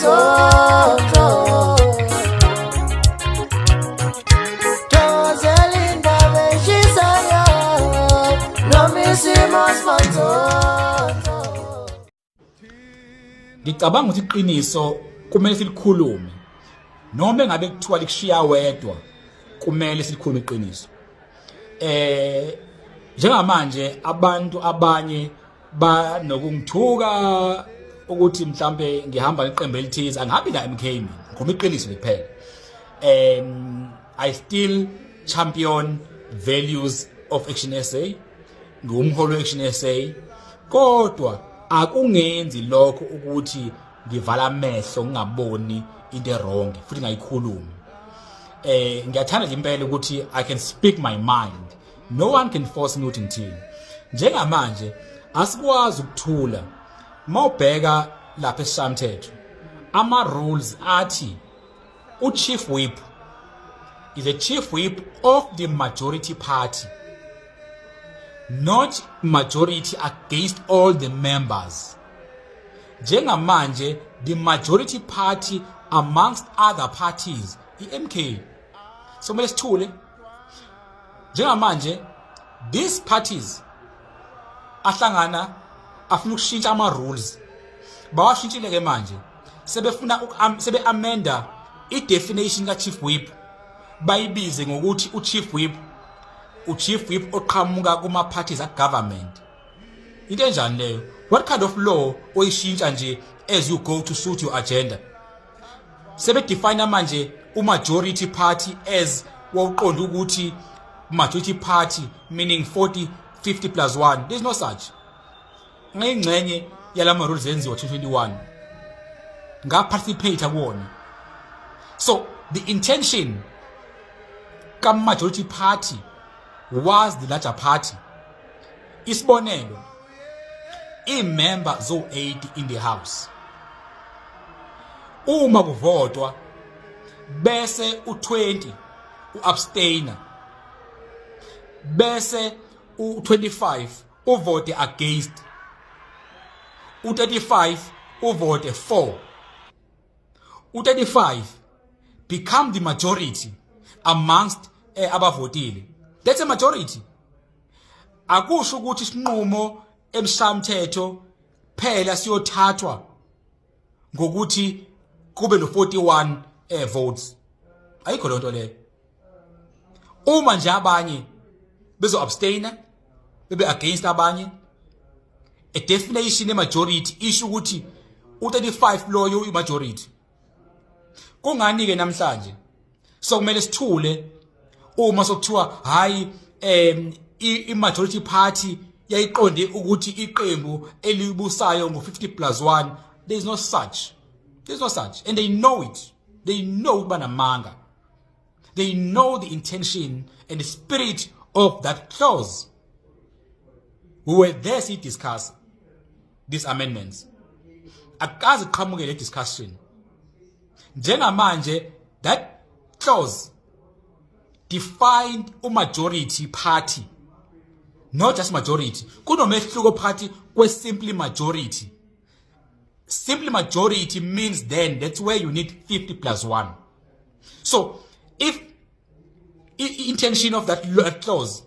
Manzonzo. Thokozela indaba eshisayo noma isimo simanzonzo. Ngicabanga ukuthi iqiniso kumele silikhulume, noma engabe kuthiwa likushiya wedwa, kumele silikhulume iqiniso. Njengamanje abantu abanye banokungithuka ukuthi mhlambe ngihamba neqembu elithize. Angabi la MK, mina ngikhuluma iqiniso kuphela. I still champion values of Action SA, ngiwumholi we-Action SA, kodwa akungenzi lokho ukuthi ngivala amehlo ngingaboni into e-wrong futhi ngayikhulumi. Ngiyathanda nje impela ukuthi I can speak my mind, no one can force me ukuthi ngithini. Njengamanje asikwazi ukuthula. Mawubheka lapha esishamthetho, ama rules athi u-chief whip is a chief whip of the majority party, not majority against all the members. Njengamanje the majority party amongst other parties i-MK, so kumele sithule. Njengamanje these parties ahlangana afuna ukushintsha ama rules, bawashintshile ke manje, sebefuna sebe amenda i-definition ka chief whip, bayibize ngokuthi u-chief whip, u-chief whip oqhamuka kuma parties a government. Into enjani leyo? What kind of law oyishintsha nje as you go to suit your agenda? Sebe define manje u-majority party as wawuqonda ukuthi majority party meaning 40 50 plus 1. There's no such. Ngayingxenye yalama rules enziwa 2021, nga-participate kuwona. So the intention ka-majority party was the larger party. Isibonelo, i-member zo-80 in the house, uma kuvotwa bese u20 u-abstainer, bese u25 uvote against, u35 uvote for, u35 become the majority amongst abavotile. That's a majority. Akusho ukuthi isinqumo emshamthetho phela siyothathwa ngokuthi kube no 41 votes. Ayikho lonto leyo. Uma nje abanye bezo abstainer, bebe against abanye, a definition e-majority isho ukuthi u35 loyo i-majority. Kungani ke namhlanje so kumele sithule uma sokuthiwa hayi, i-majority party yayiqonde ukuthi iqembu elibusayo ngo-50 plus 1? There is no such, there is no such, and they know it. They know banamanga. They know the intention and the spirit of that clause. We were there, see, discuss these amendments. Akaze qhamuke le discussion. Njengamanje that clause defined u-majority party, not just majority. Kunomehluko phakathi kwe-simply majority. Simply majority means then that's where you need 50 plus 1. So if intention of that clause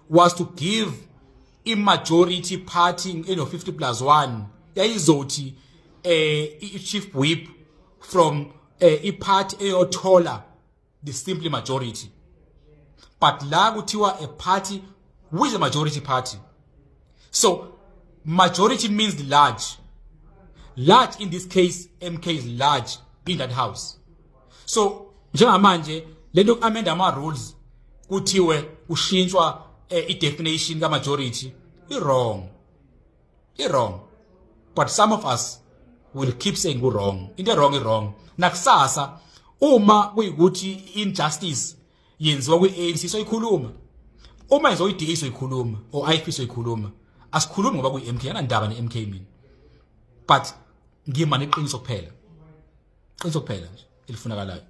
was to give a majority party 50 plus 1, yayizothi i-chief whip from i-party eyothola the simply majority. But la kuthiwa a party with a majority party. So majority means large. Large in this case, MK is large in that house. So njengamanje lento amend ama rules, kuthiwe kushintshwa i-definition ka majority, i wrong, i wrong. But some of us will keep saying ku wrong. Into wrong i wrong. Nakusasa uma kuyikuthi injustice yenziwa kwi-ANC, soyikhuluma. Uma yenziwa kwi-DA, soyikhuluma, or IFP, soyikhuluma. Asikhulumi ngoba kuyi-MK. Anandaba ne-MK mina, but ngima neqiniso kuphela, qiniso kuphela nje elifunakalayo.